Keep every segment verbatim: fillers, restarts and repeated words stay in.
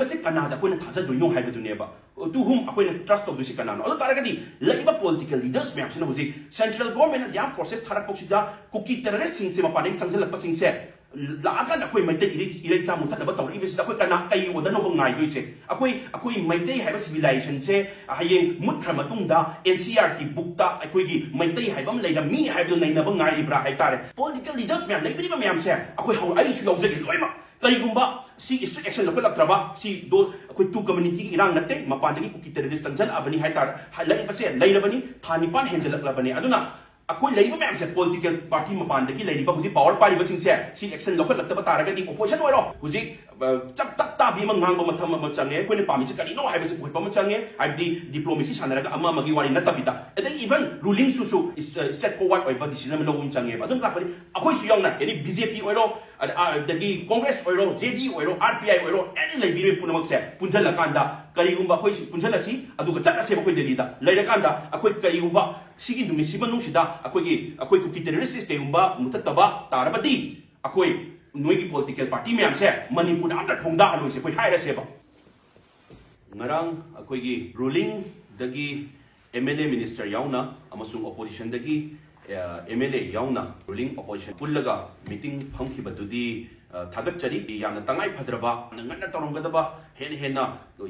ꯃꯁꯤ ꯀꯅꯥꯗ ꯑꯩꯈꯣꯏꯅ ꯊꯥꯖꯗꯣꯏꯅꯣ ꯍꯥꯏꯕꯗꯨꯅꯦꯕ꯫ To whom ꯑꯩꯈꯣꯏꯅ trust ꯇꯧꯗꯣꯏꯁꯤ ꯀꯅꯥꯅꯣ? ꯑꯗꯨ ꯇꯥꯔꯒꯗꯤ ꯂꯩꯔꯤꯕ political leaders ꯃꯌꯥꯝꯁꯤꯅ ꯍꯧꯖꯤꯛ central government ꯅ armed forces ꯊꯥꯔꯛꯄꯁꯤꯗ ꯀꯨꯀꯤ terrorist ꯁꯤꯡꯁꯦ ꯃꯄꯥꯟꯗꯒꯤ ꯆꯪꯁꯤꯜꯂꯛꯄꯁꯤꯡꯁꯦ ꯂꯥꯛꯑꯀꯥꯟꯗ ꯑꯩꯈꯣꯏ ꯃꯩꯇꯩ ꯏꯔꯩ-, ꯏꯔꯩꯆꯥ ꯃꯨꯊꯠꯅꯕ ꯇꯧꯔꯛꯏꯕꯁꯤꯗ ꯑꯩꯈꯣꯏ ꯀꯅꯥ, ꯀꯩ order ꯅꯣꯕ ꯉꯥꯏꯗꯣꯏꯁꯦ? ꯑꯩꯈꯣꯏ, ꯑꯩꯈꯣꯏ ꯃꯩꯇꯩ ꯍꯥꯏꯕ civilization ꯁꯦ ꯍꯌꯦꯡ ꯃꯨꯠꯈ꯭ꯔ ꯃꯇꯨꯡꯗ N C E R T book ꯇ ꯑꯩꯈꯣꯏꯒꯤ ꯃꯩꯇꯩ ꯍꯥꯏꯕ ꯑꯃ ꯂꯩꯔꯝꯃꯤ ꯍꯥꯏꯕꯗꯨ ꯅꯩꯅꯕ ꯉꯥꯏꯔꯤꯕ꯭ꯔꯥ ꯍꯥꯏꯇꯥꯔꯦ꯫ Political leaders ꯃꯌꯥꯝ, ꯂꯩꯕꯤꯔꯤꯕ ꯃꯌꯥꯝꯁꯦ ꯑꯩꯈꯣꯏ ꯍꯧ-, ꯑꯩꯁꯨ ꯌꯥꯎꯖꯒꯦ ꯂꯣꯏꯅꯃꯛ꯫ ꯀꯔꯤꯒꯨꯝꯕ ꯁꯤ strict action ꯂꯧꯈꯠꯂꯛꯇ꯭ꯔꯕ, ꯁꯤ ꯗꯣ-, ꯑꯩꯈꯣꯏ two community ꯒꯤ ꯏꯔꯥꯡ ꯅꯠꯇꯦ, ꯃꯄꯥꯟꯗꯒꯤ ꯀꯨꯀꯤ terrorist ꯆꯪꯁꯤꯜꯂꯛꯑꯕꯅꯤ ꯍꯥꯏꯇꯥꯔꯦ, ꯍꯥꯏ-, ꯂꯩꯔꯤꯕꯁꯦ ꯂꯩꯔꯕꯅꯤ, ꯊꯥ ꯅꯤꯄꯥꯟ ꯍꯦꯟꯖꯜꯂꯛꯂꯕꯅꯤ꯫ ꯑꯗꯨꯅ ꯑꯩꯈꯣꯏ ꯂꯩꯔꯤꯕ ꯃꯌꯥꯝꯁꯦ, political party ꯃꯄꯥꯟꯗꯒꯤ ꯂꯩꯔꯤꯕ ꯍꯧꯖꯤꯛ power ꯄꯥꯏꯔꯤꯕꯁꯤꯡꯁꯦ ꯁꯤ action ꯂꯧꯈꯠꯂꯛꯇꯕ ꯇꯥꯔꯒꯗꯤ opposition ꯑꯣꯏꯔꯣ, ꯍꯧꯖꯤꯛ, ꯑ, ꯆꯞ ꯇꯞ ꯇꯥꯕꯤ ꯑꯃ ꯉꯥꯡꯕ ꯃꯊꯧ ꯑꯃ ꯆꯪꯉꯦ꯫ ꯑꯩꯈꯣꯏꯅ ꯄꯥꯝꯃꯤꯁꯤ ꯀꯔꯤꯅꯣ ꯍꯥꯏꯕꯁꯤ ꯄꯨꯈꯠꯄ ꯑꯃ ꯆꯪꯉꯦ꯫ ꯍꯥꯏꯕꯗꯤ diplomacy ꯁꯥꯟꯅꯔꯒ ꯑꯃ ꯑꯃꯒꯤ ꯋꯥꯔꯤ ꯅꯠꯇꯕꯤꯗ, ꯑꯗꯩ even ruling ꯁꯨ, ꯁꯨ is-, ꯑ, straightforward ꯑꯣꯏꯕ decision ꯑꯃ ꯂꯧꯕ ꯑꯃ ꯆꯪꯉꯦꯕ꯫ ꯑꯗꯨꯅ ꯇꯥꯛꯄꯗꯤ ꯑꯩꯈꯣꯏꯁꯨ ꯌꯥꯎꯅ, any B J P ꯑꯣꯏꯔꯣ, ꯑꯗ-, ꯑꯗꯒꯤ Congress ꯑꯣꯏꯔꯣ, J D ꯑꯣꯏꯔꯣ, R P I ꯑꯣꯏꯔꯣ, any ꯂꯩꯕꯤꯔꯤꯕ ꯄꯨꯝꯅꯃꯛꯁꯦ ꯄꯨꯟꯁꯤꯜꯂꯀꯥꯟꯗ ꯀꯔꯤꯒꯨꯝꯕ ꯑꯩꯈꯣꯏ ꯄꯨꯟꯁꯤꯜꯂꯁꯤ, ꯑꯗꯨꯒ ꯆꯠꯂꯁꯦꯕ ꯑꯩꯈꯣꯏ ꯗꯦꯜꯂꯤꯗ꯫ ꯂꯩꯔꯀꯥꯟꯗ ꯑꯩꯈꯣꯏ ꯀꯔꯤꯒꯨꯝꯕ ꯁꯤꯒꯤ ꯅꯨꯃꯤꯠꯁꯤ ꯃꯅꯨꯡꯁꯤꯗ ꯑꯩꯈꯣꯏꯒꯤ, ꯑꯩꯈꯣꯏ ꯀꯨꯀꯤ terrorist ꯀꯩꯒꯨꯝꯕ ꯃꯨꯊꯠꯇꯕ ꯇꯥꯔꯕꯗꯤ ꯑꯩꯈꯣꯏ ꯅꯣꯏꯒꯤ political party ꯃꯌꯥꯝꯁꯦ ꯃꯅꯤꯄꯨꯔꯗ ꯑꯝꯇ ꯈꯣꯡꯗꯥꯍꯜꯂꯣꯏꯁꯦ ꯑꯩꯈꯣꯏ ꯍꯥꯏꯔꯁꯦꯕ꯫ ꯉꯔꯥꯡ ꯑꯩꯈꯣꯏꯒꯤ ruling ꯗꯒꯤ M L A minister ꯌꯥꯎꯅ ꯑꯃꯁꯨꯡ opposition ꯗꯒꯤ, ꯑ, M L A ꯌꯥꯎꯅ ruling opposition ꯄꯨꯜꯂꯒ meeting ꯐꯝꯈꯤꯕꯗꯨꯗꯤ, ꯑ, ꯊꯥꯒꯠꯆꯔꯤ꯫ ꯌꯥꯝꯅ ꯇꯉꯥꯏ ꯐꯗ꯭ꯔꯕ, ꯌꯥꯝꯅ ꯉꯟꯅ ꯇꯧꯔꯝꯒꯗꯕ, ꯍꯦꯟꯅ ꯍꯦꯟꯅ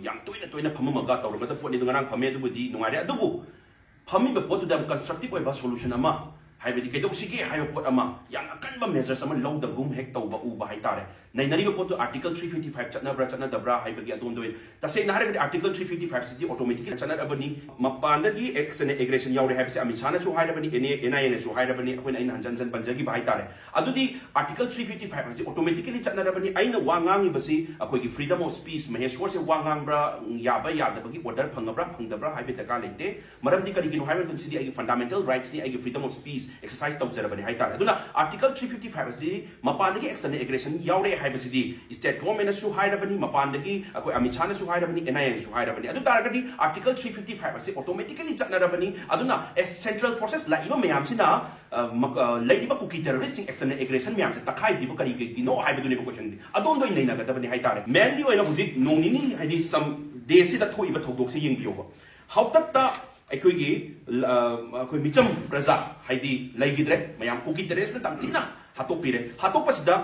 ꯌꯥꯝ ꯇꯣꯏꯅ ꯇꯣꯏꯅ ꯐꯝꯃꯝꯃꯒ ꯇꯧꯔꯝꯒꯗꯕ ꯄꯣꯠꯅꯤ꯫ ꯑꯗꯨ ꯉꯔꯥꯡ ꯐꯝꯃꯦ, ꯑꯗꯨꯕꯨꯗꯤ ꯅꯨꯡꯉꯥꯏꯔꯦ꯫ ꯑꯗꯨꯕꯨ ꯐꯝꯃꯤꯕ ꯄꯣꯠꯇꯨꯗ ꯌꯥꯝ constructive ꯑꯣꯏꯕ solution ꯑꯃ, ꯍꯥꯏꯕꯗꯤ ꯀꯩꯗꯧꯁꯤꯒꯦ ꯍꯥꯏꯕ ꯄꯣꯠ ꯑꯃ, ꯌꯥꯝ ꯑꯀꯟꯕ measures ꯑꯃ ꯂꯧꯗꯕꯒꯨꯝ ꯍꯦꯛ ꯇꯧꯕ ꯎꯕ ꯍꯥꯏꯇꯥꯔꯦ꯫ ꯅꯩꯅꯔꯤꯕ ꯄꯣꯠꯇꯨ Article three fifty five ꯆꯠꯅꯕ꯭ꯔꯥ ꯆꯠꯅꯗꯕ꯭ꯔꯥ ꯍꯥꯏꯕꯒꯤ ꯑꯗꯣꯝꯗ ꯑꯣꯏꯅ, ꯇꯁꯦꯡꯅ ꯍꯥꯏꯔꯒꯗꯤ Article three fifty five ꯁꯤꯗꯤ automatically ꯆꯠꯅꯔꯕꯅꯤ꯫ ꯃꯄꯥꯟꯗꯒꯤ action, aggression ꯌꯥꯎꯔꯦ ꯍꯥꯏꯕꯁꯦ Amit ꯁꯥꯍꯅꯁꯨ ꯍꯥꯏꯔꯕꯅꯤ, N I A, N I A ꯅꯁꯨ ꯍꯥꯏꯔꯕꯅꯤ, ꯑꯩꯈꯣꯏꯅ, ꯑꯩꯅ ꯍꯟꯖꯟ ꯍꯟꯖꯟ ꯄꯟꯖꯈꯤꯕ ꯍꯥꯏꯇꯥꯔꯦ꯫ ꯑꯗꯨꯗꯤ Article three fifty five ꯍꯥꯏꯁꯤ automatically ꯆꯠꯅꯔꯕꯅꯤ꯫ ꯑꯩꯅ ꯋꯥ ꯉꯥꯡꯉꯤꯕꯁꯤ ꯑꯩꯈꯣꯏꯒꯤ freedom of speech, ꯃꯍꯦꯁꯣꯔꯁꯦ ꯋꯥ ꯉꯥꯡꯕ꯭ꯔꯥ, ꯌꯥꯕ ꯌꯥꯗꯕꯒꯤ order ꯐꯪꯉꯕ꯭ꯔꯥ ꯐꯪꯗꯕ꯭ꯔꯥ ꯍꯥꯏꯕ ꯗꯔꯀꯥꯔ ꯂꯩꯇꯦ꯫ ꯃꯔꯝꯗꯤ ꯀꯔꯤꯒꯤꯅꯣ ꯍꯥꯏꯕ ꯃꯇꯝꯗ ꯁꯤꯗꯤ ꯑꯩꯒꯤ fundamental rights ꯅꯤ, ꯑꯩꯒꯤ freedom of speech, ꯑꯦꯛꯁꯔꯁꯥꯏꯁ ꯇꯧꯖꯔꯕꯅꯤ ꯍꯥꯏꯇꯥꯔꯦ꯫ ꯑꯗꯨꯅ Article three fifty five ꯑꯁꯤ ꯃꯄꯥꯟꯗꯒꯤ external aggression ꯌꯥꯎꯔꯛꯑꯦ ꯍꯥꯏꯕꯁꯤꯗꯤ state government ꯅꯁꯨ ꯍꯥꯏꯔꯕꯅꯤ, ꯃꯄꯥꯟꯗꯒꯤ ꯑꯩꯈꯣꯏ ꯑꯃꯤꯠ ꯁꯥꯍꯅꯁꯨ ꯍꯥꯏꯔꯕꯅꯤ, N I A ꯅꯁꯨ ꯍꯥꯏꯔꯕꯅꯤ꯫ ꯑꯗꯨ ꯇꯥꯔꯒꯗꯤ Article three fifty five ꯑꯁꯤ automatically ꯆꯠꯅꯔꯕꯅꯤ꯫ ꯑꯗꯨꯅ central forces ꯂꯥꯛꯏꯕ ꯃꯌꯥꯝꯁꯤꯅ, ꯑ, ꯃ-, ꯑ, ꯂꯩꯔꯤꯕ ꯀꯨꯀꯤ terrorist ꯁꯤꯡ external aggression ꯃꯌꯥꯝꯁꯦ ꯇꯛꯈꯥꯏꯗ꯭ꯔꯤꯕ ꯀꯔꯤ ꯀꯔꯤꯒꯤꯅꯣ ꯍꯥꯏꯕꯗꯨꯅꯦꯕ question ꯗꯤ꯫ ꯑꯗꯣꯝꯗ ꯑꯣꯏꯅ ꯅꯩꯅꯒꯗꯕꯅꯤ ꯍꯥꯏꯇꯥꯔꯦ꯫ Mainly ꯑꯣꯏꯅ ꯍꯧꯖꯤꯛ ꯅꯣꯡ ꯅꯤꯅꯤ ꯍꯥꯏꯗꯤ some day ꯁꯤꯗ ꯊꯣꯛꯏꯕ ꯊꯧꯗꯣꯛꯁꯦ ꯌꯦꯡꯕꯤꯌꯣꯕ꯫ ꯍꯥꯎꯇꯛꯇ ꯑꯩꯈꯣꯏꯒꯤ, ꯑ, ꯑꯩꯈꯣꯏ ꯃꯤꯆꯝ ꯄ꯭ꯔꯖꯥ, ꯍꯥꯏꯗꯤ ꯂꯩꯈꯤꯗ꯭ꯔꯦ, ꯃꯌꯥꯝ ꯀꯨꯀꯤ terrorist ꯅ ꯇꯝꯊꯤꯅ ꯍꯥꯠꯇꯣꯛꯄꯤꯔꯦ꯫ ꯍꯥꯠꯇꯣꯛꯄꯁꯤꯗ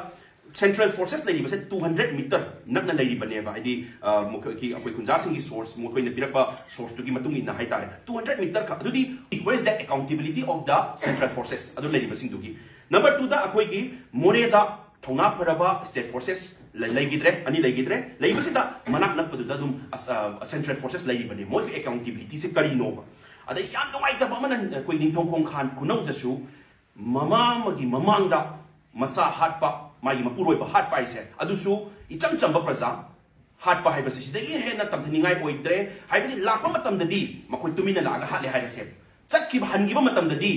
central forces ꯂꯩꯔꯤꯕꯁꯦ two hundred meter ꯅꯛꯅ ꯂꯩꯔꯤꯕꯅꯦꯕ, ꯍꯥꯏꯗꯤ, ꯑ, ꯃꯈꯣꯏꯒꯤ, ꯑꯩꯈꯣꯏ ꯈꯨꯟꯖꯥꯁꯤꯡꯒꯤ source, ꯃꯈꯣꯏꯅ ꯄꯤꯔꯛꯄ source ꯇꯨꯒꯤ ꯃꯇꯨꯡ ꯏꯟꯅ ꯍꯥꯏꯇꯥꯔꯦ, two hundred meter ꯈꯛ꯫ ꯑꯗꯨꯗꯤ where is the accountability of the central forces ꯑꯗꯨ ꯂꯩꯔꯤꯕꯁꯤꯡꯗꯨꯒꯤ? Number two ꯗ ꯑꯩꯈꯣꯏꯒꯤ ꯃꯣꯔꯦꯗ ꯊꯧꯅꯥ ꯐꯔꯕ state forces ꯂꯩ-, ꯂꯩꯈꯤꯗ꯭ꯔꯦ, ꯑꯅꯤ ꯂꯩꯈꯤꯗ꯭ꯔꯦ꯫ ꯂꯩꯕꯁꯤꯗ ꯃꯅꯥꯛ ꯅꯛꯄꯗꯨꯗ ꯑꯗꯨꯝ ꯑꯁ-, ꯑ, central forces ꯂꯩꯔꯤꯕꯅꯦ꯫ ꯃꯣꯏꯒꯤ accountability ꯁꯦ ꯀꯔꯤꯅꯣꯕ? ꯑꯗꯩ ꯌꯥꯝ ꯅꯨꯡꯉꯥꯏꯇꯕ ꯑꯃꯅ ꯑꯩꯈꯣꯏ ꯅꯤꯡꯊꯧ ꯈꯣꯡꯈꯥꯟ ꯈꯨꯅꯧꯗꯁꯨ ꯃꯃꯥ ꯑꯃꯒꯤ ꯃꯃꯥꯡꯗ ꯃꯆꯥ ꯍꯥꯠꯄ, ꯃꯥꯒꯤ ꯃꯄꯨꯔꯣꯏꯕ ꯍꯥꯠꯄ ꯍꯥꯏꯁꯦ, ꯑꯗꯨꯁꯨ ꯏꯆꯝ ꯆꯝꯕ ꯄ꯭ꯔꯖꯥ ꯍꯥꯠꯄ ꯍꯥꯏꯕꯁꯤ ꯁꯤꯗꯒꯤ ꯍꯦꯟꯅ ꯇꯝꯊꯅꯤꯡꯉꯥꯏ ꯑꯣꯏꯗ꯭ꯔꯦ꯫ ꯍꯥꯏꯕꯗꯤ ꯂꯥꯛꯄ ꯃꯇꯝꯗꯗꯤ ꯃꯈꯣꯏ ꯇꯨꯃꯤꯟꯅ ꯂꯥꯛꯑꯒ ꯍꯥꯠꯂꯦ ꯍꯥꯏꯔꯁꯦ, ꯆꯠꯈꯤꯕ, ꯍꯟꯈꯤꯕ ꯃꯇꯝꯗꯗꯤ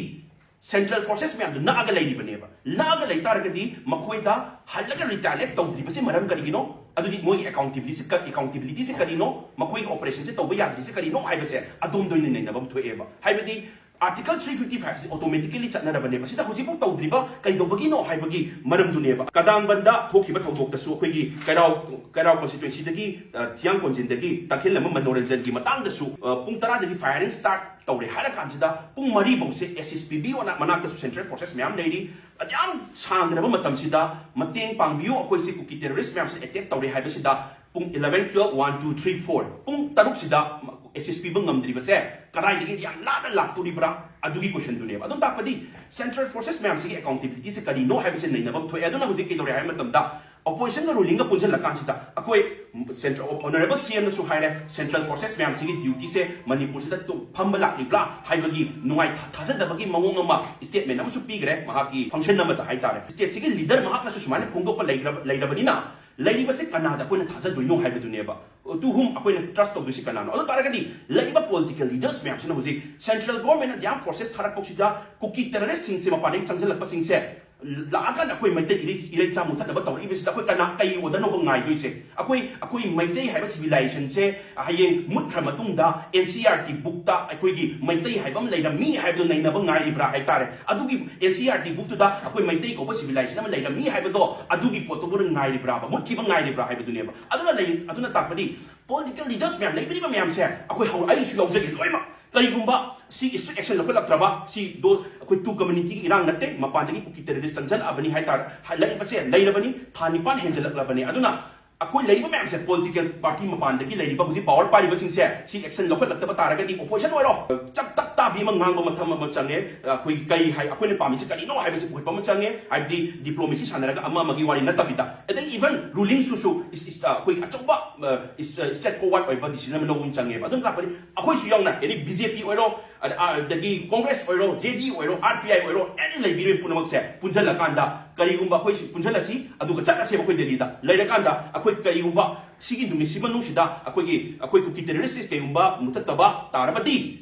central forces ꯃꯌꯥꯝꯗꯨ ꯅꯛꯑꯒ ꯂꯩꯔꯤꯕꯅꯦꯕ꯫ ꯅꯛꯑꯒ ꯂꯩ ꯇꯥꯔꯒꯗꯤ ꯃꯈꯣꯏꯗ ꯍꯜꯂꯒ retaliate ꯇꯧꯗ꯭ꯔꯤꯕꯁꯤ ꯃꯔꯝ ꯀꯔꯤꯒꯤꯅꯣ? ꯑꯗꯨꯗꯤ ꯃꯣꯏꯒꯤ accountability ꯁꯤ ꯀ-, accountability ꯁꯤ ꯀꯔꯤꯅꯣ? ꯃꯈꯣꯏꯒꯤ operation ꯁꯤ ꯇꯧꯕ ꯌꯥꯗ꯭ꯔꯤꯁꯤ ꯀꯔꯤꯅꯣ ꯍꯥꯏꯕꯁꯦ ꯑꯗꯣꯝꯗ ꯑꯣꯏꯅ ꯅꯩꯅꯕ ꯑꯃ ꯊꯣꯛꯑꯦꯕ꯫ ꯍꯥꯏꯕꯗꯤ Article three fifty five ꯁꯤ automatically ꯆꯠꯅꯔꯕꯅꯦꯕ꯫ ꯁꯤꯗ ꯍꯧꯖꯤꯛꯐꯥꯎ ꯇꯧꯗ꯭ꯔꯤꯕ ꯀꯩꯗꯧꯕꯒꯤꯅꯣ ꯍꯥꯏꯕꯒꯤ ꯃꯔꯝꯗꯨꯅꯦꯕ꯫ ꯀꯗꯥꯡꯕꯟꯗ ꯊꯣꯛꯈꯤꯕ ꯊꯧꯗꯣꯛꯇꯁꯨ ꯑꯩꯈꯣꯏꯒꯤ ꯀꯩꯔꯥꯎ, ꯀꯩꯔꯥꯎ constituency ꯗꯒꯤ, ꯑ, ꯊꯤꯌꯥꯡ ꯀꯣꯟꯖꯤꯟꯗꯒꯤ ꯇꯈꯦꯜ ꯑꯃ ꯃꯅꯣꯔꯟꯖꯟꯒꯤ ꯃꯇꯥꯡꯗꯁꯨ, ꯑ, ꯄꯨꯡ ꯇꯔꯥꯗꯒꯤ firing start ꯇꯧꯔꯦ ꯍꯥꯏꯔ ꯀꯥꯟꯁꯤꯗ ꯄꯨꯡ ꯃꯔꯤ ꯐꯥꯎꯁꯦ S S P B ꯑꯣꯅ ꯃꯅꯥꯛꯇꯁꯨ central forces ꯃꯌꯥꯝ ꯂꯩꯔꯤ꯫ ꯑꯗꯨꯌꯥꯝ ꯁꯥꯡꯈ꯭ꯔꯕ ꯃꯇꯝꯁꯤꯗ ꯃꯇꯦꯡ ꯄꯥꯡꯕꯤꯌꯨ, ꯑꯩꯈꯣꯏꯁꯤ ꯀꯨꯀꯤ terrorist ꯃꯌꯥꯝꯁꯦ attack ꯇꯧꯔꯦ ꯍꯥꯏꯕꯁꯤꯗ ꯄꯨꯡ eleven, twelve, one, two, three, four, ꯄꯨꯡ ꯇꯔꯨꯛꯁꯤꯗ S S P ꯕ ꯉꯝꯗ꯭ꯔꯤꯕꯁꯦ ꯀꯗꯥꯏꯗꯒꯤ ꯌꯥꯝ ꯂꯥꯞꯅ ꯂꯥꯛꯇꯣꯔꯤꯕ꯭ꯔꯥ? ꯑꯗꯨꯒꯤ question ꯗꯨꯅꯦꯕ꯫ ꯑꯗꯨꯝ ꯇꯥꯛꯄꯗꯤ central forces ꯃꯌꯥꯝꯁꯤꯒꯤ accountability ꯁꯦ ꯀꯔꯤꯅꯣ ꯍꯥꯏꯕꯁꯦ ꯅꯩꯅꯕ ꯑꯃ ꯊꯣꯛꯑꯦ꯫ ꯑꯗꯨꯅ ꯍꯧꯖꯤꯛ ꯀꯩꯗꯧꯔꯦ ꯍꯥꯏꯕ ꯃꯇꯝꯗ opposition ꯒ ruling ꯒ ꯄꯨꯟꯁꯤꯜꯂꯀꯥꯟꯁꯤꯗ ꯑꯩꯈꯣꯏ central, honourable C M ꯅꯁꯨ ꯍꯥꯏꯔꯦ, central forces ꯃꯌꯥꯝꯁꯤꯒꯤ duty ꯁꯦ ꯃꯅꯤꯄꯨꯔꯁꯤꯗ ꯇꯨ-, ꯐꯝꯕ ꯂꯥꯛꯂꯤꯕ꯭ꯔꯥ ꯍꯥꯏꯕꯒꯤ ꯅꯨꯡꯉꯥꯏ ꯊꯥꯖꯗꯕꯒꯤ ꯃꯑꯣꯡ ꯑꯃ statement ꯑꯃꯁꯨ ꯄꯤꯈ꯭ꯔꯦ ꯃꯍꯥꯛꯀꯤ function ꯑꯃꯗ ꯍꯥꯏꯇꯥꯔꯦ꯫ State ꯁꯤꯒꯤ leader ꯃꯍꯥꯛꯅꯁꯨ ꯁꯨꯃꯥꯏꯅ ꯐꯣꯡꯗꯣꯛꯄ ꯂꯩꯈ꯭ꯔꯕ-, ꯂꯩꯔꯕꯅꯤꯅ ꯂꯩꯔꯤꯕꯁꯦ ꯀꯅꯥꯗ ꯑꯩꯈꯣꯏꯅ ꯊꯥꯖꯗꯣꯏꯅꯣ ꯍꯥꯏꯕꯗꯨꯅꯦꯕ꯫ To whom ꯑꯩꯈꯣꯏꯅ trust ꯇꯧꯗꯣꯏꯁꯤ ꯀꯅꯥꯅꯣ? ꯑꯗꯨ ꯇꯥꯔꯒꯗꯤ ꯂꯩꯔꯤꯕ political leaders ꯃꯌꯥꯝꯁꯤꯅ ꯍꯧꯖꯤꯛ central government ꯅ armed forces ꯊꯥꯔꯛꯄꯁꯤꯗ ꯀꯨꯀꯤ terrorist ꯁꯤꯡꯁꯦ, ꯃꯄꯥꯟꯗꯒꯤ ꯆꯪꯁꯤꯜꯂꯛꯄꯁꯤꯡꯁꯦ ꯂꯥꯛꯑꯀꯥꯟꯗ ꯑꯩꯈꯣꯏ ꯃꯩꯇꯩ ꯏꯔꯩ-, ꯏꯔꯩꯆꯥ ꯃꯨꯊꯠꯅꯕ ꯇꯧꯔꯛꯏꯕꯁꯤꯗ ꯑꯩꯈꯣꯏ ꯀꯅꯥ, ꯀꯩ order ꯅꯣꯕ ꯉꯥꯏꯗꯣꯏꯁꯦ? ꯑꯩꯈꯣꯏ, ꯑꯩꯈꯣꯏ ꯃꯩꯇꯩ ꯍꯥꯏꯕ civilization ꯁꯦ ꯍꯌꯦꯡ ꯃꯨꯠꯈ꯭ꯔ ꯃꯇꯨꯡꯗ N C E R T book ꯇ ꯑꯩꯈꯣꯏꯒꯤ ꯃꯩꯇꯩ ꯍꯥꯏꯕ ꯑꯃ ꯂꯩꯔꯝꯃꯤ ꯍꯥꯏꯕꯗꯨ ꯅꯩꯅꯕ ꯉꯥꯏꯔꯤꯕ꯭ꯔꯥ ꯍꯥꯏꯇꯥꯔꯦ꯫ ꯑꯗꯨꯒꯤ N C E R T book ꯇꯨꯗ ꯑꯩꯈꯣꯏ ꯃꯩꯇꯩ ꯀꯧꯕ civilization ꯑꯃ ꯂꯩꯔꯝꯃꯤ ꯍꯥꯏꯕꯗꯣ, ꯑꯗꯨꯒꯤ ꯄꯣꯠꯇꯨꯕꯨ ꯉꯥꯏꯔꯤꯕ꯭ꯔꯥꯕ, ꯃꯨꯠꯈꯤꯕ ꯉꯥꯏꯔꯤꯕ꯭ꯔꯥ ꯍꯥꯏꯕꯗꯨꯅꯦꯕ꯫ ꯑꯗꯨꯅ ꯂꯩ-, ꯑꯗꯨꯅ ꯇꯥꯛꯄꯗꯤ political leaders ꯃꯌꯥꯝ, ꯂꯩꯕꯤꯔꯤꯕ ꯃꯌꯥꯝꯁꯦ, ꯑꯩꯈꯣꯏ ꯍꯧ-, ꯑꯩꯁꯨ ꯌꯥꯎꯖꯒꯦ ꯂꯣꯏꯅꯃꯛ꯫ ꯀꯔꯤꯒꯨꯝꯕ ꯁꯤ strict action ꯂꯧꯈꯠꯂꯛꯇ꯭ꯔꯕ, ꯁꯤ ꯗꯣ ꯑꯩꯈꯣꯏ two community ꯒꯤ ꯏꯔꯥꯡ ꯅꯠꯇꯦ, ꯃꯄꯥꯟꯗꯒꯤ ꯀꯨꯀꯤ terrorist ꯆꯪꯁꯤꯜꯂꯛꯑꯕꯅꯤ ꯍꯥꯏꯇꯥꯔꯦ, ꯍꯥꯏ-, ꯂꯩꯔꯤꯕꯁꯦ ꯂꯩꯔꯕꯅꯤ, ꯊꯥ ꯅꯤꯄꯥꯟ ꯍꯦꯟꯖꯜꯂꯛꯂꯕꯅꯤ꯫ ꯑꯗꯨꯅ ꯑꯩꯈꯣꯏ ꯂꯩꯔꯤꯕ ꯃꯌꯥꯝꯁꯦ, political party ꯃꯄꯥꯟꯗꯒꯤ ꯂꯩꯔꯤꯕ ꯍꯧꯖꯤꯛ power ꯄꯥꯏꯔꯤꯕꯁꯤꯡꯁꯦ, ꯁꯤ action ꯂꯧꯈꯠꯂꯛꯇꯕ ꯇꯥꯔꯒꯗꯤ opposition ꯑꯣꯏꯔꯣ, ꯆꯞ ꯇꯞ ꯇꯥꯕꯤ ꯑꯃ ꯉꯥꯡꯕ ꯃꯊꯝ ꯑꯃ ꯆꯪꯉꯦ꯫ ꯑꯩꯈꯣꯏ ꯀꯔꯤ ꯍꯥꯏ, ꯑꯩꯈꯣꯏꯅ ꯄꯥꯝꯃꯤꯁꯤ ꯀꯔꯤꯅꯣ ꯍꯥꯏꯕꯁꯤ ꯄꯨꯈꯠꯄ ꯑꯃ ꯆꯪꯉꯦ꯫ ꯍꯥꯏꯕꯗꯤ diplomacy ꯁꯥꯟꯅꯔꯒ ꯑꯃ ꯑꯃꯒꯤ ꯋꯥꯔꯤ ꯅꯠꯇꯕꯤꯗ, ꯑꯗꯩ even ruling ꯁꯨꯁꯨ is-, is-, ꯑꯩꯈꯣꯏ ꯑꯆꯧꯕ, ꯑ, is-, ꯑ, straightforward ꯑꯣꯏꯕ decision ꯑꯃ ꯂꯧꯕ ꯑꯃ ꯆꯪꯉꯦꯕ꯫ ꯑꯗꯨꯅ ꯂꯥꯛꯄꯗꯤ ꯑꯩꯈꯣꯏꯁꯨ ꯌꯥꯎꯅ, any B J P ꯑꯣꯏꯔꯣ, ꯑ-, ꯑ-, ꯑꯗꯒꯤ Congress ꯑꯣꯏꯔꯣ, J D ꯑꯣꯏꯔꯣ, R P I ꯑꯣꯏꯔꯣ, any ꯂꯩꯕꯤꯔꯤꯕ ꯄꯨꯝꯅꯃꯛꯁꯦ ꯄꯨꯟꯁꯤꯜꯂꯀꯥꯟꯗ ꯀꯔꯤꯒꯨꯝꯕ ꯑꯩꯈꯣꯏ ꯄꯨꯟꯁꯤꯜꯂꯁꯤ, ꯑꯗꯨꯒ ꯆꯠꯂꯁꯦꯕ ꯑꯩꯈꯣꯏ ꯗꯦꯜꯂꯤꯗ꯫ ꯂꯩꯔꯀꯥꯟꯗ ꯑꯩꯈꯣꯏ ꯀꯔꯤꯒꯨꯝꯕ ꯁꯤꯒꯤ ꯅꯨꯃꯤꯠꯁꯤ ꯃꯅꯨꯡꯁꯤꯗ ꯑꯩꯈꯣꯏꯒꯤ, ꯑꯩꯈꯣꯏ ꯀꯨꯀꯤ terrorist ꯀꯩꯒꯨꯝꯕ ꯃꯨꯊꯠꯇꯕ ꯇꯥꯔꯕꯗꯤ,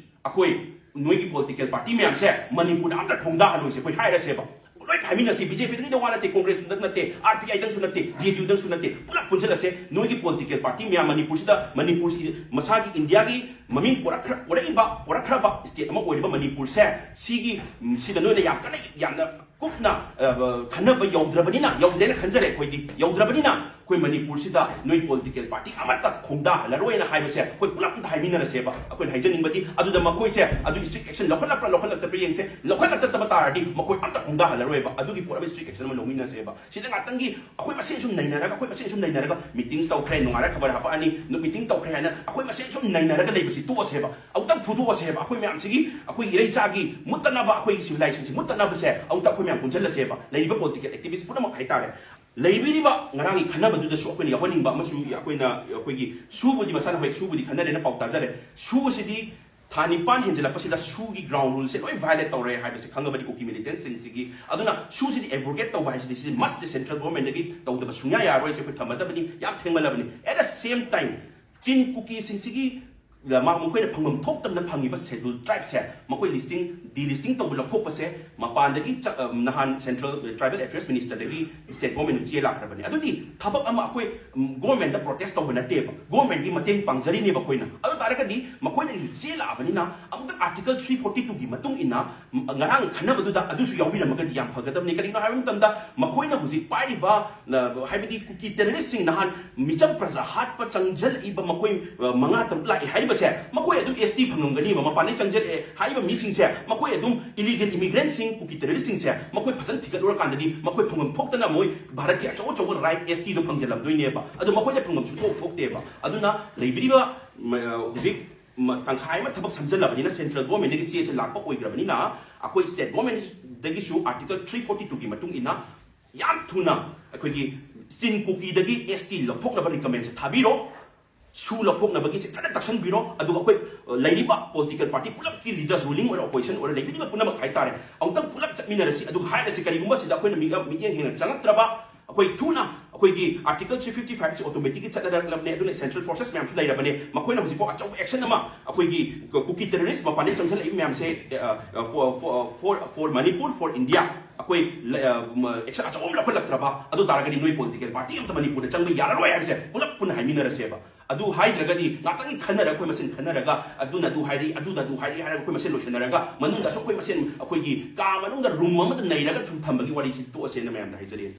ꯑꯩꯈꯣꯏ ꯅꯣꯏꯒꯤ political party ꯃꯌꯥꯝꯁꯦ ꯃꯅꯤꯄꯨꯔꯗ ꯑꯝꯇ ꯈꯣꯡꯗꯥꯍꯜꯂꯣꯏꯁꯦ, ꯑꯩꯈꯣꯏ ꯍꯥꯏꯔꯁꯦꯕ꯫ ꯂꯣꯏ ꯍꯥꯏꯃꯤꯟꯅꯁꯤ, B J P ꯗꯪꯒꯤꯗ ꯋꯥ ꯅꯠꯇꯦ, Congress ꯗꯪ ꯅꯠꯇꯦ, R P I ꯗꯪꯁꯨ ꯅꯠꯇꯦ, J D U ꯗꯪꯁꯨ ꯅꯠꯇꯦ, ꯄꯨꯂꯞ ꯄꯨꯟꯁꯤꯜꯂꯁꯦ꯫ ꯅꯣꯏꯒꯤ political party ꯃꯌꯥꯝ ꯃꯅꯤꯄꯨꯔꯁꯤꯗ, ꯃꯅꯤꯄꯨꯔꯁꯤ ꯃꯁꯥꯒꯤ ꯏꯟꯗꯤꯌꯥꯒꯤ ꯃꯃꯤꯡ ꯄꯨꯔꯛꯈ꯭ꯔ-, ꯄꯨꯔꯛꯏꯕ, ꯄꯨꯔꯛꯈ꯭ꯔꯕ state ꯑꯃ ꯑꯣꯏꯔꯤꯕ ꯃꯅꯤꯄꯨꯔꯁꯦ, ꯁꯤꯒꯤ, ꯎꯝ, ꯁꯤꯗ ꯅꯣꯏꯅ ꯌꯥꯝ ꯀꯟꯅ, ꯌꯥꯝꯅ ꯀꯨꯞꯅ, ꯑ, ꯈꯟꯅꯕ ꯌꯧꯗ꯭ꯔꯕꯅꯤꯅ, ꯌꯧꯗ꯭ꯔꯦꯅ ꯈꯟꯖꯔꯦ ꯑꯩꯈꯣꯏꯗꯤ, ꯌꯧꯗ꯭ꯔꯕꯅꯤꯅ ꯑꯩꯈꯣꯏ ꯃꯅꯤꯄꯨꯔꯁꯤꯗ ꯅꯣꯏ political party ꯑꯃꯠꯇ ꯈꯣꯡꯗꯥꯍꯜꯂꯔꯣꯏꯅ ꯍꯥꯏꯕꯁꯦ ꯑꯩꯈꯣꯏ ꯄꯨꯂꯞ ꯑꯝꯇ ꯍꯥꯏꯃꯤꯟꯅꯔꯁꯦꯕ꯫ ꯑꯩꯈꯣꯏꯅ ꯍꯥꯏꯖꯅꯤꯡꯕꯗꯤ ꯑꯗꯨꯗ ꯃꯈꯣꯏꯁꯦ ꯑꯗꯨꯒꯤ strict action ꯂꯧꯈꯠꯂꯛꯄ꯭ꯔꯥ ꯂꯧꯈꯠꯂꯛꯇꯕ꯭ꯔꯥ ꯌꯦꯡꯁꯦ꯫ ꯂꯧꯈꯠꯂꯛꯇꯕ ꯇꯥꯔꯗꯤ ꯃꯈꯣꯏ ꯑꯝꯇ ꯈꯣꯡꯗꯥꯍꯜꯂꯔꯣꯏꯕ꯫ ꯑꯗꯨꯒꯤ ꯄꯣꯠ ꯑꯃ strict action ꯑꯃ ꯂꯧꯃꯤꯟꯅꯁꯦꯕ꯫ ꯁꯤꯗ ꯉꯥꯛꯇꯪꯒꯤ ꯑꯩꯈꯣꯏ ꯃꯁꯦꯟ ꯁꯨꯝ ꯅꯩꯅꯔꯒ, ꯑꯩꯈꯣꯏ ꯃꯁꯦꯟ ꯁꯨꯝ ꯅꯩꯅꯔꯒ meeting ꯇꯧꯈ꯭ꯔꯦ, ꯅꯣꯡꯉꯥꯜꯂ ꯈꯕꯔ ꯍꯥꯞꯄꯛꯑꯅꯤ, meeting ꯇꯧꯈ꯭ꯔꯦ ꯍꯥꯏꯅ ꯑꯩꯈꯣꯏ ꯃꯁꯦꯟ ꯁꯨꯝ ꯅꯩꯅꯔꯒ ꯂꯩꯕꯁꯤ ꯇꯣꯛꯑꯁꯦꯕ꯫ ꯑꯃꯨꯛꯇꯪ ꯐꯨꯗꯣꯛꯑꯁꯦꯕ꯫ ꯑꯩꯈꯣꯏ ꯃꯌꯥꯝꯁꯤꯒꯤ, ꯑꯩꯈꯣꯏ ꯏꯔꯩꯆꯥꯒꯤ ꯃꯨꯠꯇꯅꯕ, ꯑꯩꯈꯣꯏꯒꯤ civilizationꯁꯤ ꯃꯨꯠꯇꯅꯕꯁꯦ ꯑꯃꯨꯛꯇ ꯑꯩꯈꯣꯏ ꯃꯌꯥꯝ ꯄꯨꯟꯁꯤꯜꯂꯁꯦꯕ, ꯂꯩꯔꯤꯕ political activist ꯄꯨꯝꯅꯃꯛ ꯍꯥꯏꯇꯥꯔꯦ꯫ ꯂꯩꯕꯤꯔꯤꯕ ꯉꯔꯥꯡꯒꯤ ꯈꯟꯅꯕꯗꯨꯗꯁꯨ ꯑꯩꯈꯣꯏꯅ ꯌꯥꯎꯍꯟꯅꯤꯡꯕ ꯑꯃꯁꯨ, ꯑꯩꯈꯣꯏꯅ, ꯑꯩꯈꯣꯏꯒꯤ ꯁꯨꯕꯨꯗꯤ, ꯃꯁꯥꯅ ꯍꯣꯏ ꯁꯨꯕꯨꯗꯤ ꯈꯟꯅꯔꯦꯅ ꯄꯥꯎ ꯇꯥꯖꯔꯦ꯫ ꯁꯨꯕꯁꯤꯗꯤ ꯊꯥ ꯅꯤꯄꯥꯟ ꯍꯦꯟꯖꯜꯂꯛꯄꯁꯤꯗ ꯁꯨꯒꯤ ground ruleꯁꯦ ꯂꯣꯏ violate ꯇꯧꯔꯦ ꯍꯥꯏꯕꯁꯤ ꯈꯪꯉꯕꯗꯤ ꯀꯨꯀꯤ militantꯁꯤꯡꯁꯤꯒꯤ, ꯑꯗꯨꯅ ꯁꯨꯁꯤꯗꯤ abrogate ꯇꯧꯕ ꯍꯥꯏꯁꯤꯗꯤ ꯁꯤꯗꯤ must central governmentꯗꯒꯤ ꯇꯧꯗꯕ ꯁꯨꯡꯌꯥ ꯌꯥꯔꯣꯏ, ꯁꯤ ꯑꯩꯈꯣꯏ ꯊꯝꯃꯗꯕꯅꯤ, ꯌꯥꯝ ꯊꯦꯡꯃꯜꯂꯕꯅꯤ꯫ At the same time, ꯆꯤꯟ ꯀꯨꯀꯤꯁꯤꯡꯁꯤꯒꯤ ꯃꯥ ꯃꯈꯣꯏꯅ ꯐꯪꯐꯝ ꯊꯣꯛꯇꯕꯅ ꯐꯪꯉꯤꯕ schedule tribeꯁꯦ ꯃꯈꯣꯏ listing, delisting ꯇꯧꯕ ꯂꯧꯊꯣꯛꯄꯁꯦ ꯃꯄꯥꯟꯗꯒꯤ ꯆ- ꯑ, ꯅꯍꯥꯟ central tribal affairs ministerꯗꯒꯤ state government ꯆꯦ ꯂꯥꯛꯈ꯭ꯔꯕꯅꯤ꯫ ꯑꯗꯨꯗꯤ ꯊꯕꯛ ꯑꯃ ꯑꯩꯈꯣꯏ governmentꯇ protest ꯇꯧꯕ ꯅꯠꯇꯦꯕ, governmentꯀꯤ ꯃꯇꯦꯡ ꯄꯥꯡꯖꯔꯤꯅꯦꯕ ꯑꯩꯈꯣꯏꯅ꯫ ꯑꯗꯨ ꯇꯥꯔꯒꯗꯤ ꯃꯈꯣꯏꯗꯒꯤ ꯆꯦ ꯂꯥꯛꯑꯕꯅꯤꯅ ꯑꯃꯨꯛꯇ article three forty twoꯒꯤ ꯃꯇꯨꯡ ꯏꯟꯅ ꯉꯔꯥꯡ ꯈꯟꯅꯕꯗꯨꯗ ꯑꯗꯨꯁꯨ ꯌꯥꯎꯕꯤꯔꯝꯃꯒꯗꯤ ꯌꯥꯝ ꯐꯒꯗꯕꯅꯤ꯫ ꯀꯔꯤꯒꯤꯅꯣ ꯍꯥꯏꯕ ꯃꯇꯝꯗ ꯃꯈꯣꯏꯅ ꯍꯧꯖꯤꯛ ꯄꯥꯏꯔꯤꯕ, ꯍꯥꯏꯕꯗꯤ ꯀꯨꯀꯤ terroristꯁꯤꯡ ꯅꯍꯥꯟ ꯃꯤꯆꯝ ꯄ꯭ꯔꯖꯥ ꯍꯥꯠꯄ ꯆꯪꯁꯤꯜꯂꯛꯏꯕ ꯃꯈꯣꯏ ꯃꯉꯥ ꯇꯔꯨꯛ ꯂꯥꯛꯑꯦ ꯍꯥꯏꯔꯤꯕꯁꯦ, ꯃꯈꯣꯏ ꯑꯗꯨꯝ ST ꯐꯪꯉꯝꯒꯅꯤꯕ꯫ ꯃꯄꯥꯟꯗꯒꯤ ꯆꯪꯁꯤꯜꯂꯛꯑꯦ ꯍꯥꯏꯔꯤꯕ ꯃꯤꯁꯤꯡꯁꯦ ꯃꯈꯣꯏ ꯑꯗꯨꯝ illegal immigrantꯁꯤꯡ, ꯀꯨꯀꯤ terroristꯁꯤꯡꯁꯦ ꯃꯈꯣꯏ ꯐꯖꯅ ꯊꯤꯒꯠꯂꯨꯔꯀꯥꯟꯗꯗꯤ ꯃꯈꯣꯏ ꯐꯪꯐꯝ ꯊꯣꯛꯇꯅ ꯃꯣꯏ ꯚꯥꯔꯠꯀꯤ ꯑꯆꯧ ꯑꯆꯧꯕ right STꯗꯣ ꯐꯪꯖꯜꯂꯝꯗꯣꯏꯅꯦꯕ꯫ ꯑꯗꯣ ꯃꯈꯣꯏꯗ ꯐꯪꯐꯝ ꯁꯨꯡꯊꯣꯛ ꯊꯣꯛꯇꯦꯕ꯫ ꯑꯗꯨꯅ ꯂꯩꯕꯤꯔꯤꯕ ꯍꯧꯖꯤꯛ ꯇꯪꯈꯥꯏ ꯑꯃ ꯊꯕꯛ ꯁꯝꯖꯜꯂꯕꯅꯤꯅ, central governmentꯗꯒꯤ ꯆꯦꯁꯦ ꯂꯥꯛꯄ ꯑꯣꯏꯈ꯭ꯔꯕꯅꯤꯅ, ꯑꯩꯈꯣꯏ state governmentꯗꯒꯤꯁꯨ article three forty twoꯒꯤ ꯃꯇꯨꯡ ꯏꯟꯅ ꯌꯥꯝ ꯊꯨꯅ ꯑꯩꯈꯣꯏꯒꯤ ꯆꯤꯟ ꯀꯨꯀꯤꯗꯒꯤ ST ꯂꯧꯊꯣꯛꯅꯕ recommendꯁꯦ ꯊꯥꯕꯤꯔꯣ꯫ ꯁꯨ ꯂꯧꯊꯣꯛꯅꯕꯒꯤꯁꯦ ꯀꯟꯅ ꯇꯛꯁꯟꯕꯤꯔꯣ꯫ ꯑꯗꯨꯒ ꯑꯩꯈꯣꯏ ꯂꯩꯔꯤꯕ political party ꯄꯨꯂꯞꯀꯤ leaders, ruling ꯑꯣꯏꯔꯣ opposition ꯑꯣꯏꯔꯣ, ꯂꯩꯕꯤꯔꯤꯕ ꯄꯨꯝꯅꯃꯛ ꯍꯥꯏꯇꯥꯔꯦ, ꯑꯃꯨꯛꯇꯪ ꯄꯨꯂꯞ ꯆꯠꯃꯤꯟꯅꯔꯁꯤ꯫ ꯑꯗꯨꯒ ꯍꯥꯏꯔꯁꯤ, ꯀꯔꯤꯒꯨꯝꯕ ꯁꯤꯗ ꯑꯩꯈꯣꯏꯅ ꯃꯤꯠꯌꯦꯡ ꯍꯦꯟꯅ ꯆꯪꯉꯛꯇ꯭ꯔꯕ, ꯑꯩꯈꯣꯏ ꯊꯨꯅ ꯑꯩꯈꯣꯏꯒꯤ article three fifty fiveꯁꯦ automaticꯒꯤ ꯆꯠꯅꯔꯛꯂꯕꯅꯦ꯫ ꯑꯗꯨꯅ central forces ꯃꯌꯥꯝꯁꯨ ꯂꯩꯔꯕꯅꯦ, ꯃꯈꯣꯏꯅ ꯍꯧꯖꯤꯛꯐꯥꯎ ꯑꯆꯧꯕ action ꯑꯃ ꯑꯩꯈꯣꯏꯒꯤ ꯀꯨꯀꯤ terrorist ꯃꯄꯥꯟꯗꯒꯤ ꯆꯪꯁꯤꯜꯂꯛꯏꯕ ꯃꯌꯥꯝꯁꯦ, for, for, for, for Manipur, for India, ꯑꯩꯈꯣꯏ action ꯑꯆꯧꯕ ꯑꯃ ꯂꯧꯈꯠꯂꯛꯇ꯭ꯔꯕ ꯑꯗꯨ ꯇꯥꯔꯒꯗꯤ ꯅꯣꯏ political party ꯑꯝꯇ ꯃꯅꯤꯄꯨꯔꯗ ꯆꯪꯕ ꯌꯥꯔꯔꯣꯏ ꯍꯥꯏꯕꯁꯦ ꯄꯨꯂꯞ ꯄꯨꯟꯅ ꯍꯥꯏꯃꯤꯟꯅꯔꯁꯦꯕ꯫ ꯑꯗꯨ ꯍꯥꯏꯗ꯭ꯔꯒꯗꯤ ꯉꯥꯛꯇꯪꯒꯤ ꯈꯟꯅꯔꯒ ꯑꯩꯈꯣꯏ ꯃꯁꯦꯟ ꯈꯟꯅꯔꯒ ꯑꯗꯨꯅ ꯑꯗꯨ ꯍꯥꯏꯔꯤ, ꯑꯗꯨꯅ ꯑꯗꯨ ꯍꯥꯏꯔꯤ ꯍꯥꯏꯔꯒ ꯑꯩꯈꯣꯏ ꯃꯁꯦꯟ ꯂꯣꯏꯁꯟꯅꯔꯒ ꯃꯅꯨꯡꯗꯁꯨ ꯑꯩꯈꯣꯏ ꯃꯁꯦꯟ ꯑꯩꯈꯣꯏꯒꯤ ꯀꯥ ꯃꯅꯨꯡꯗ room ꯑꯃꯗ ꯅꯩꯔꯒ ꯁꯨꯝ ꯊꯝꯕꯒꯤ ꯋꯥꯔꯤꯁꯤ ꯇꯣꯛꯑꯁꯦꯅ ꯃꯌꯥꯝꯗ ꯍꯥꯏꯖꯔꯤ꯫